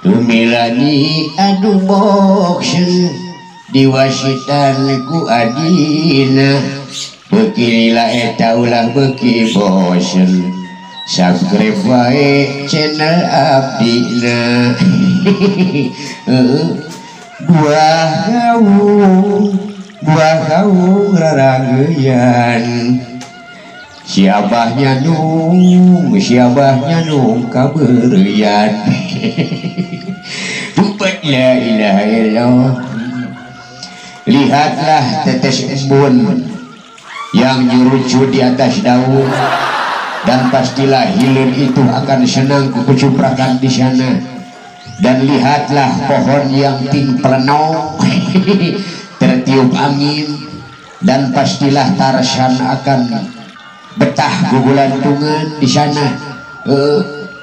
Tumilani adu boxen diwasitan ku adina beuki lila eta ulah beuki bosen subscribe wae channel abdina. Buah kawung rarangeuyan si abahnya nung kabeureuyan. Bubat la ilaha illallah. Lihatlah tetes embun yang nyerucut di atas daun, dan pastilah hilir itu akan senang kucuprakan di sana. Dan lihatlah pohon yang tingplenong tertiup angin, dan pastilah Tarsan akan betah gugulantungan di sana.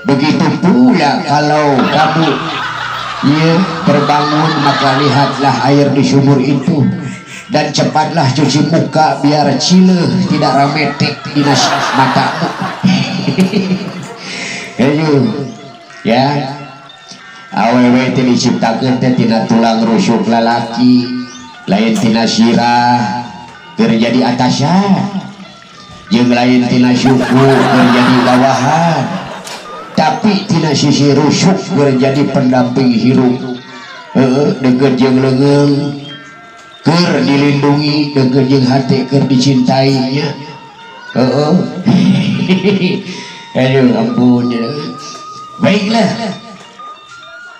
Begitu pula kalau kamu ya terbangun, maka lihatlah air di sumur itu, dan cepatlah cuci muka biar cileuh tidak rametek di matamu. Ayo ya, awewe teh diciptakeun teh tina tulang rusuk lalaki, lain tina sirah keur jadi atasan, jeung lain tina suku keur jadi bawahan, tapi tina sisi rusuk keur jadi pendamping hirup. Deukeut jeung leungeun keur dilindungi, deukeut jeung hate keur dicintainya. Aduh ampun. Baiklah,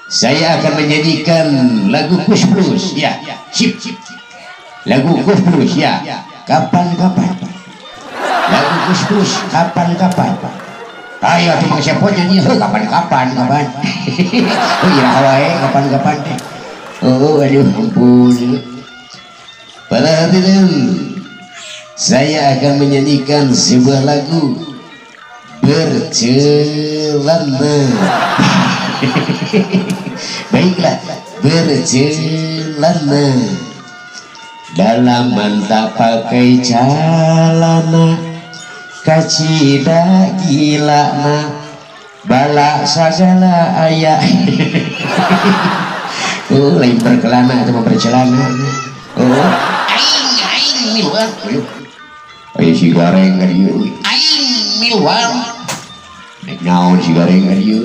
saya akan menyanyikan lagu Kus Plus ya. Sip. Lagu Kus Plus ya. Kapan-kapan. Lagu Kus Plus kapan-kapan. Ayo tuh Mang Sepon nyanyi heuh kapan-kapan kapan. Oh iraha wae kapan-kapan teh. Oh aduh ampun. Para hadirin, saya akan menyanyikan sebuah lagu bercelana. Baiklah, bercelana dalaman tak pakai celana, kacida gilana balak sagala ayah. Oh lain berkelana atau bercelana. Oh aing aing miluan. Ayo si gareng ka dieu. Aing miluan. Nek naon si gareng ka dieu.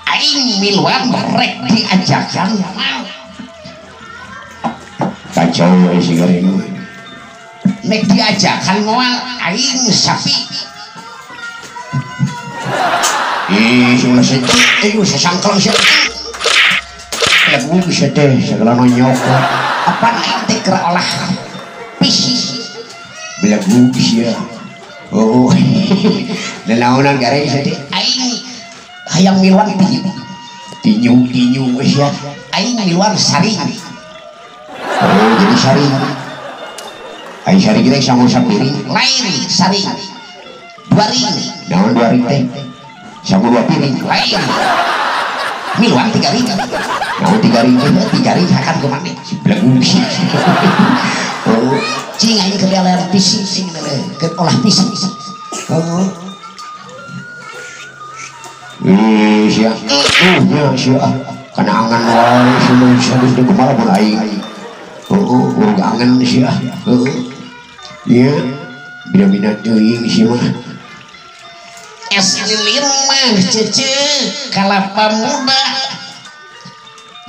Aing miluan rek diajakan. Kacau we si gareng. Nek diajakan moal aing sapi. Ih, ulah sih, sasangkleng sih. Lagu bisa teh segala nonyok. Apa aing teh keur olah pisi. Belagu sia. Oh. Nanaonan gareng sia teh aing hayang miluan tinju. Tinju-tinju sia. Aing miluan saring. Oh, jadi saring. Aing saring teh sangu sapiring. Lain saring. Dua ring. Naon dua ring teh? Sangu dua piring. Lain. Miluan tiga ring. Naon tiga ring teh? Tiga ring akan ke mana? Belagu sia. Oh, cing aing keur leler pisi sing keur olah pisi. Oh. Ih, sia. Nya sia. Kana angan wae sia sadis di kumaha mun aing. Oh, urang angan sia. Heeh. Ieu bina-bina teuing sia mah. Es lilin mah cece kalapa muda.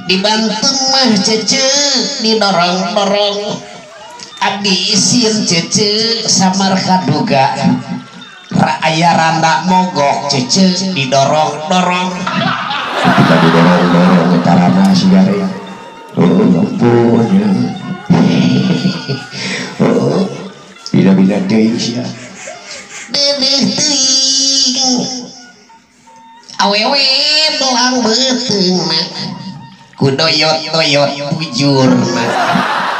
Dibantu mah cece didorong-dorong. Abdi isin cece samar kaduga. Aya randa mogok cece didorong-dorong. Ketika didorong-dorong eta randa si gareng. Oh ampun ya. Oh, bila-bila teuing sia. Deudeuh teuing. Awewe belang beuteungna. Ku doyot-doyot bujurna.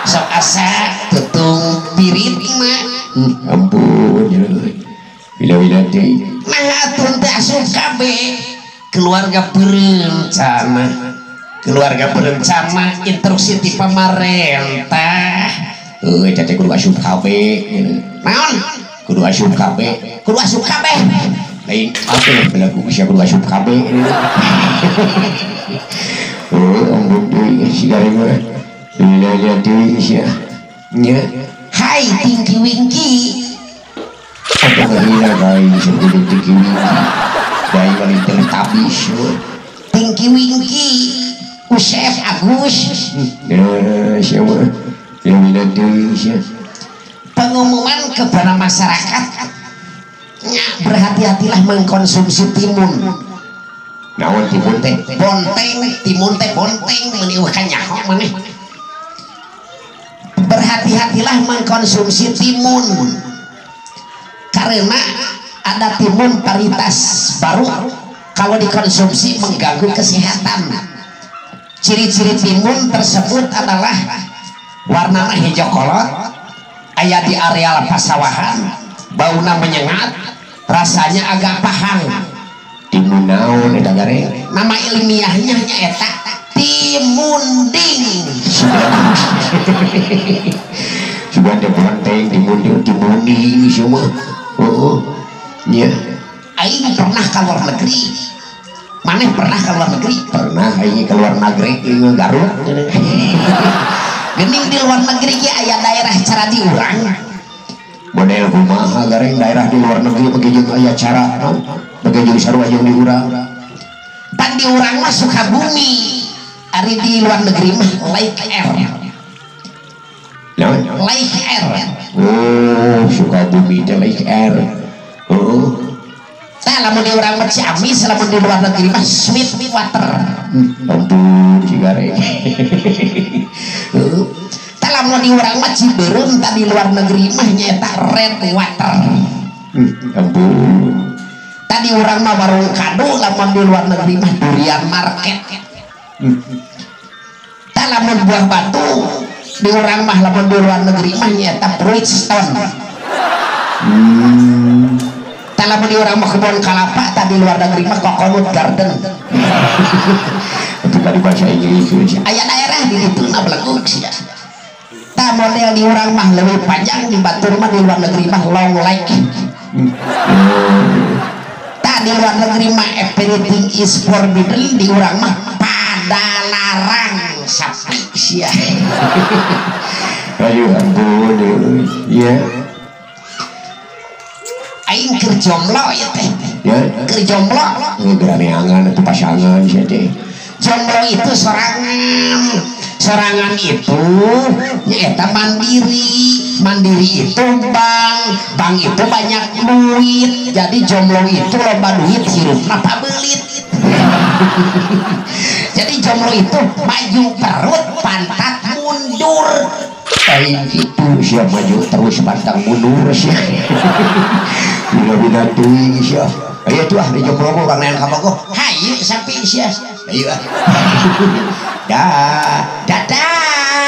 Sok asa tutung piritna. Ampun ya. Bila-bila teuing. Nah atuh teh asup kabeh keluarga berencana. Keluarga berencana instruksi ti pamarentah. Heuh eta teh kudu asup kabeh. Naon? Kudu asup kabeh. Kudu asup kabeh. Lain apa belagu sia kudu asup kabeh. Oh, ambung deui si gareng mah. Lila deui sia. Nya. Hai Tinky Winky. Apa gila guys, kudu Tinky Winky. Dai paling Teletubbies. Tinky Winky. Usep Agus. Ya, siapa? Lila deui sia. Pengumuman kepada masyarakat, berhati-hatilah mengkonsumsi timun. Naon timun teh? Bonteng, timun teh bonteng meniuhkan nyaho maneh. Berhati-hatilah mengkonsumsi timun. Karena ada timun varietas baru kalau dikonsumsi mengganggu kesehatan. Ciri-ciri timun tersebut adalah warna hijau kolot, aya di areal pasawahan, bauna menyengat, rasanya agak pahang. Timun naon eta gareng? Nama ilmiahnya nyaeta timunding. Sudah ada bonteng, timunding, timunding semua. Oh, nya. Aing pernah ke luar negeri. Maneh pernah ke luar negeri? Pernah, aing ke luar negeri, Garut. Gening di luar negeri ge aya daerah cara di urang. Model kumaha gareng daerah di luar negeri bagi jeung aya cara naon? Bagi jeung sarua jeung di urang. Pan di urang mah Sukabumi. Ari di luar negeri mah Lake Air. Naon? Lake Air. Oh, Sukabumi teh Lake Air. Oh. Tah lamun di urang mah Ciamis, lamun di luar negeri mah Sweet Water. Ampun si gareng. Tah lamun di urang mah Cibeureum, tah di luar negeri mah nyaeta Red Water. Ampun. Tah di urang mah warung kado, lamun di luar negeri mah durian market. Tah lamun buah batu di urang mah lamun di luar negeri mah nyaeta Bridgestone. Tah lamun di urang mah kebon kalapa, tah di luar negeri mah Coconut Garden. Itu tadi bahasa Inggris. Aya daerah di ditu na belegug sia. Tah model di urang mah leuwih panjang di batur mah di luar negeri mah long lake. Tah di luar negeri mah everything is forbidden, di urang mah padalarang sapi sia. Ayo ampun ya. Aing keur jomblo ieu teh. Ya, keur jomblo. Geuraneangan atuh pasangan sia teh. Jomblo itu sorangan. Sorangan itu nyaeta mandiri. Mandiri itu bank. Bank itu banyak duit. Jadi jomblo itu loba duit hirupna pabelit. Jadi jomblo itu maju perut pantat mundur. Aing kitu sia maju terus pantang mundur sia. Bina-bina teuing sia. Ayo tuh ah di jomblo mah urang nean ka Bogor. Hayu sapi sia. Ayo ah. Dah, dadah.